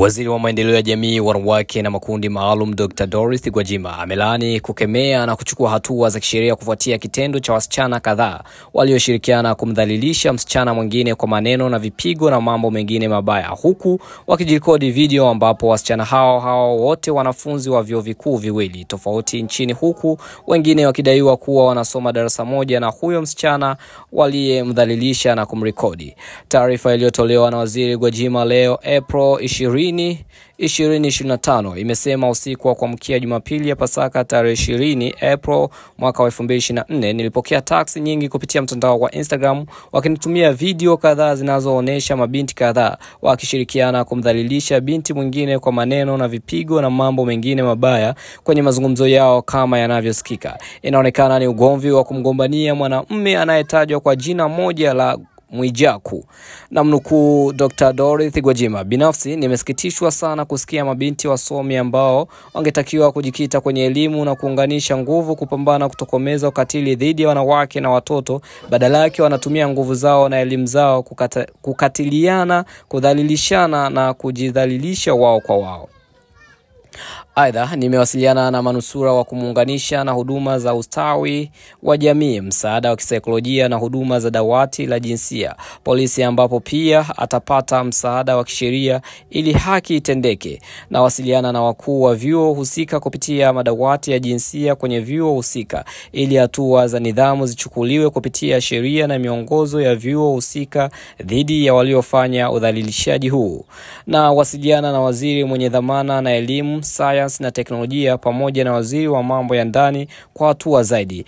Waziri wa Maendeleo ya Jamii, Wanawake na Makundi Maalum, Dr. Dorothy Gwajima amelaani, kukemea na kuchukua hatua za kisheria kufuatia kitendo cha wasichana kadhaa walioshirikiana kumdhalilisha msichana mwingine kwa maneno na vipigo na mambo mengine mabaya, huku wakijirekodi video ambapo wasichana hao wote wanafunzi wa vyuo vikuu viwili tofauti nchini, huku wengine wakidaiwa kuwa wanasoma darasa moja na huyo msichana waliyemdhalilisha na kumrekodi. Taarifa iliyotolewa na Waziri Gwajima leo April 20, 2025 imesema usiku wa kuamkia Jumapili ya Pasaka tarehe 20 April mwaka wa 2024 nilipokea taksi nyingi kupitia mtandao wa Instagram wakinitumia video kadhaa zinazoonesha mabinti kadhaa wakishirikiana kumdhalilisha binti mwingine kwa maneno na vipigo na mambo mengine mabaya kwenye mazungumzo yao kama yanavyosikika. Inaonekana ni ugomvi wa kumgombania mwanamume anayetajwa kwa jina moja la Mwijaku. Na mnukuu Dr. Dorothy Gwajima, binafsi nimesikitishwa sana kusikia mabinti wasomi ambao wangetakiwa kujikita kwenye elimu na kuunganisha nguvu kupambana kutokomeza ukatili dhidi ya wanawake na watoto, badala yake wanatumia nguvu zao na elimu zao kukatiliana, kudhalilishana na kujidhalilisha wao kwa wao. Aidha, nimewasiliana na manusura wa kumuunganisha na huduma za ustawi wa jamii, msaada wa kisaikolojia na huduma za dawati la jinsia, polisi, ambapo pia atapata msaada wa kisheria ili haki itendeke. Na wasiliana na wakuu wa vyuo husika kupitia madawati ya jinsia kwenye vyuo husika ili hatua za nidhamu zichukuliwe kupitia sheria na miongozo ya vyuo husika dhidi ya waliofanya udhalilishaji huu. Na wasiliana na waziri mwenye dhamana na elimu, sayansi na teknolojia pamoja na waziri wa mambo ya ndani kwa hatua zaidi.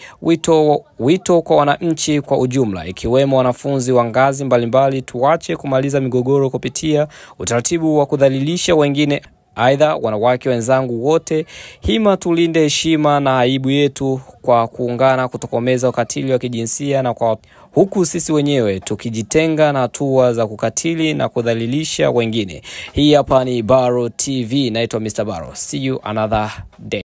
Wito kwa wananchi kwa ujumla, ikiwemo wanafunzi wa ngazi mbalimbali, tuache kumaliza migogoro kupitia utaratibu wa kudhalilisha wengine. Aidha, wanawake wenzangu wote, hima tulinde heshima na aibu yetu kwa kuungana kutokomeza ukatili wa kijinsia, na kwa huku sisi wenyewe tukijitenga na hatua za kukatili na kudhalilisha wengine. Hii hapa ni Baro TV, naitwa Mr. Baro. See you another day.